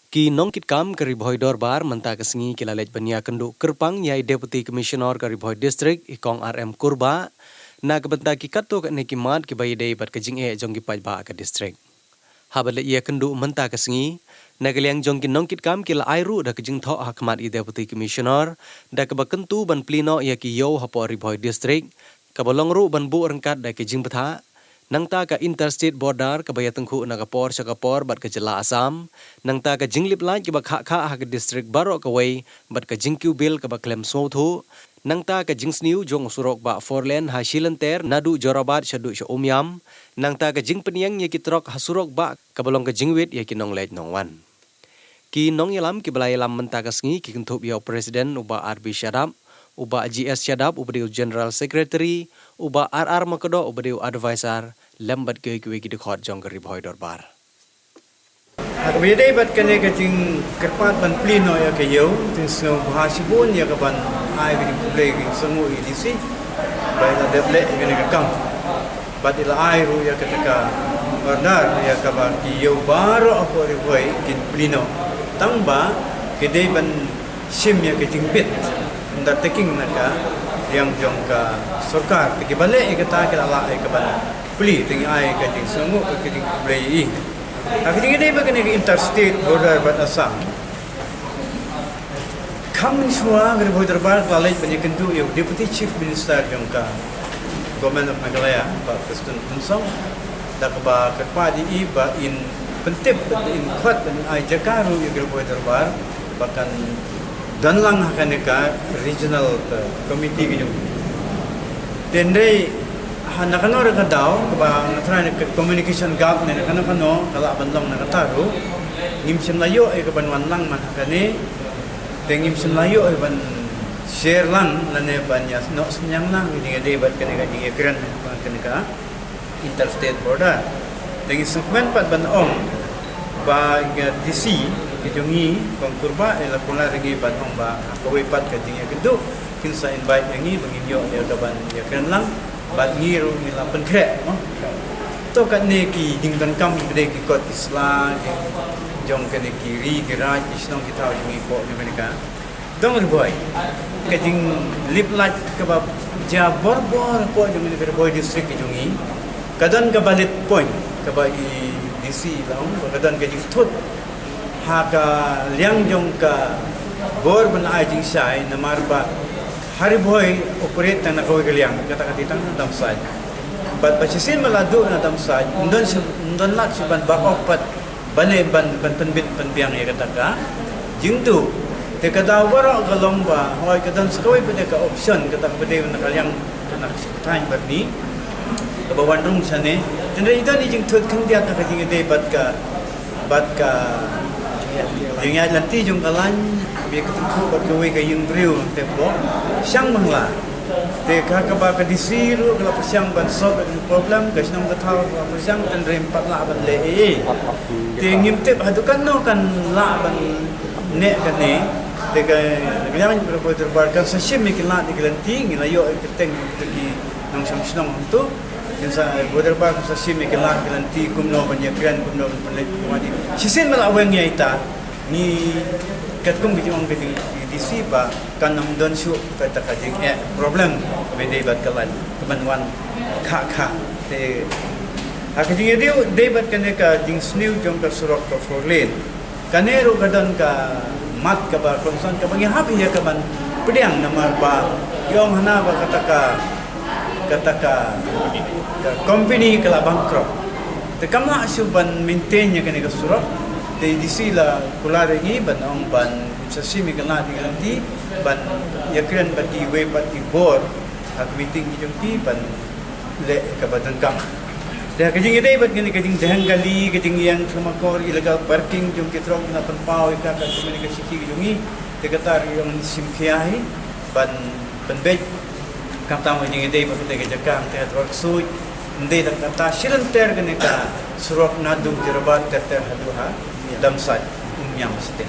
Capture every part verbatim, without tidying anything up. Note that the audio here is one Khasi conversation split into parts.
Ki nongkitkam ka Ri Bhoi Dorbar mynta ka sngi ki la leit ban ïakynduh kyrpang ïa i Deputy Commissioner ka Ri Bhoi District, i Kong R M Kurbah, na ka bynta ki katto katne ki mat kiba ïadei bad ka jingeh jong ki paidbah ka district. Haba leit ïakynduh mynta ka sngi, na ka liang jong ki nongkitkam ki la ai ruh da ka jingthoh ha khmat i Deputy Commissioner da kaba kyntu ban plie noh ïa ki ïew hapoh Ri Bhoi District, kaba long ruh ban buh ryngkat da ki jingbthah, nangta ka interstate border kaba ïatyngkhuh na ka por sha ka por bad ka jylla Assam, nangta ka jinglip lait kaba khah khah ha ka district baroh kawei bad ka jingkiew bill kaba khlem sngewthuh, nangta ka jingsniew jong u surok bah four lane ha shilynter naduh Jorabat shaduh sha Umiam, nangta ka jingpynïeng ïa ki trok ha surok bah kaba long ka jingwit ïa ki nongleit nongwan. Ki nongïalam kiba la ïalam mynta ka sngi ki kynthup ïa u President u Bah R B Shadap, u Bah G S Shadap uba dei u General Secretary, u Bah R R Makdoh uba dei u Advisor, lem bad kiwei kiwei ki dkhot jong ka Ri Bhoi Dorbar. Ha kaba ïadei bad kane ka jingkyrpad ban plie noh ïa ka ïew, te nga sngew bha shibun ïa ka ban ai ka jingkhublei ka jingsngewnguh ïa i D C ba i la dep leh ïa kane ka kam. Bad i la ai ruh ïa kata ka order ïa kaba ki ïew baroh hapoh Ri Bhoi kin plie noh. Tang ba ki dei ban shim ïa ka jingbit undertaking na ka liang jong ka sorkar. Te kiba leh ïa kata ki la lah ïa ka ban plie, te ngi ai ka jingsngewnguh, ka jingkhublei ïa i. Ha ka jingïadei bad kane ka interstate border bad Assam, kham mynshuwa ka Ri Bhoi Dorbar ka la leit ban ïakynduh ïa u Deputy Chief Minister jong ka Government of Meghalaya, Bah Prestone Tynsong, da kaba kyrpad ïa i ba in pyntip bad in khot ban ai jaka ruh ïa ka Ri Bhoi Dorbar ba kan don lang ha kane ka regional, uh, committee ka jong. Te hynrei ha na kano ruh ka daw kaba nga tharai na ka communication gap ne na kano kano ka lah ban long na kata ruh, ngim shym la ïoh ïa ka ban wan lang man ha kane. Te ngim shym la ïoh ïa ban share lang lane ban ïa noh synñiang lang ïa ka jingïadei bad kane ka jingïakren ha kane ka interstate border. Te ngi sngewkmen pat ban ong ba ka D C ka jong ngi Kong Kurbah i la kular ïa ngi ban ong ba ha kawei pat ka jingïakynduh kin sa invite ïa ngi ba ngin ïoh ïa ka ban ïakren lang bad ngi ruh ngi la pynkhreh, no? To katne ki jingdonkam kiba dei ki kot ki sla ki jong kane ki ri ki raid ki shnong ki thaw jong ngi hapoh America. Dong Ri Bhoi. Ka jinglip lait kaba jia bor bor hapoh jong ngi ka Ri Bhoi District ka jong ngi. Ka don ka valid point kaba i D C i la ong, ka don ka jingthut ha ka liang jong ka bor ban ai jingshai namar ba ha Ri Bhoi operate tang na kawei ka liang, kata ka dei tang na Damsait. Bad ba shisien ba la duh na Damsait, ym don shu, ym don lad shuh ban back off pat balei ban, ban pynbit pynbiang ïa kata ka jingduh. Te ka daw baroh ka long ba hooid ka don sa kawei pat ka option, kata ka ba dei na ka liang, na ka Shu Thaiñ Byrni kaba wan rung shane. Te hynrei i don i jingthut khyndiat ha ka jingïadei bad ka, bad ka jingïaid lynti jong ka lain, ba ka tyngkhuh bad kawei ka ïing briew te hapoh Shangbangla. Te ka kaba ka D C ruh ka la pyrshang ban solve ïa ka problem, ka shnong ka thaw ka la pyrshang, te hynrei ym pat lah ban leh ei ei. Te ngim tip haduh katno kan lah ban neh kane. Te ka liang jong ka Ri Bhoi Dorbar kan sa shim ïa ki lad ïa ki lynti, ngi la ïoh ïa ki kyrteng jong ki nongshong shnong hangto. Kin sa, Ri Bhoi Dorbar kan sa shim ïa ki lad ki lynti kumno ban ïakren, kumno ban pynleit, kumno ban. Shisien ba la weng ïa ita, ngi katkum ka jingong ka jong i D C ba kan ym don shuh kata ka jingeh problem kaba dei bad ka lain kaban wan khah khah. Te ha ka jingïadei bad kane ka jingsniew jong ka surok ka four lane, kane ruh ka don ka mat kaba concern kaba ngi hap ïa kaban pdiang namar ba ki ong hana ba kata ka, kata ka, ka company ka la bankrupt. Te kam lah shuh ban maintain ïa kane ka surok. Te D C la kular ïa ngi ban ong ban sa shim ïa ka lad ïa ka lynti ban ïakren bad kiwei pat ki bor ha ka meeting ki jong ki ban leh kaba donkam. Te ha ka jingïadei bad kane ka jingdheng kali, ka jingïeng khlem akor, illegal parking jong ki trok, na pynpaw ïa ka, ka jong kane ka city ka jong ngi. Te kata ruh ngi shim khia hi ban pynbeit. Khamtam ha ka jingïadei bad kata ka jaka, te ha Dwar Ksuid, ym dei tang kata, shilynter kane ka surok naduh Jorabat ter ter haduh ha Damsait, Umiam shatei.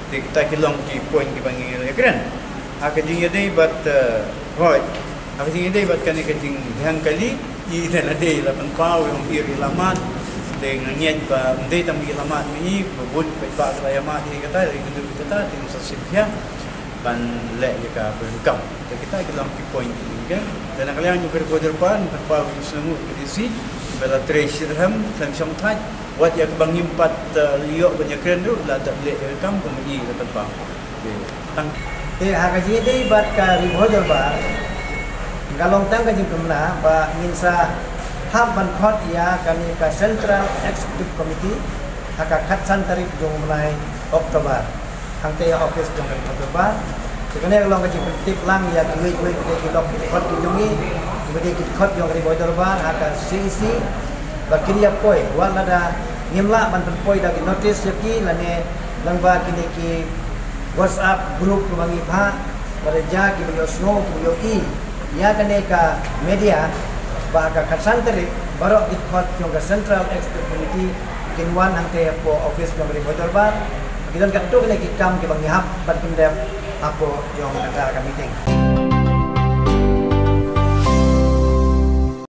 Te kita ki long ki point kiba ngi ïakren ha ka jingïadei bad, eh, hooid, ha ka jingïadei bad kane ka jingdheng kali, i ne la dei la pynpaw ïa u ïa la mat. Te nga ngeit ba ym dei tang ba ki la mad ma i, ba bun paidbah ki la ïa mad ïa kata, ïa kata, te ngin sa shim khia ban leh ïa ka pyrkhat. Te kita ki long ki point ki, te na ka liang jong ka Ri Bhoi Dorbar, ka pa u sngewthuh ka D C ba la trei shitrhem, khlem shong thait, wat ïa kaba ngim pat, eh, ïoh ban ïakren ruh, la dep leh ïa ka kam kumba i la pynpaw. Te ha ka jingïadei bad ka Ri Bhoi Dorbar, ka long tang ka jingkynmaw ba ngin sa hap ban khot ïa kane ka Central Executive Committee ha ka khatsan tarik jong u bnai October, hangta ha office jong ka Ri Bhoi Dorbar. Te kane ka long ka jingpyntip lang ïa kiwei kiwei ki lok ki dkhot ki jong ngi, kiba dei ki dkhot jong ka Ri Bhoi Dorbar ha ka C E C, ba kin ïa poi, wat lada ngim lah ban pynpoi da ki notice ïa ki, lane lyngba kine ki WhatsApp group kiba ngi phah, bad da kiba ïohsngew, kiba ïohi ïa kane ka media, ba ha ka khatsan tarik baroh ki dkhot jong ka Central Executive Committee kin wan hangta hapoh office jong ka Ri Bhoi Dorbar. Ki don katto katne ki kam kiba ngi hap ban pyndep hapoh jong kata ka meeting.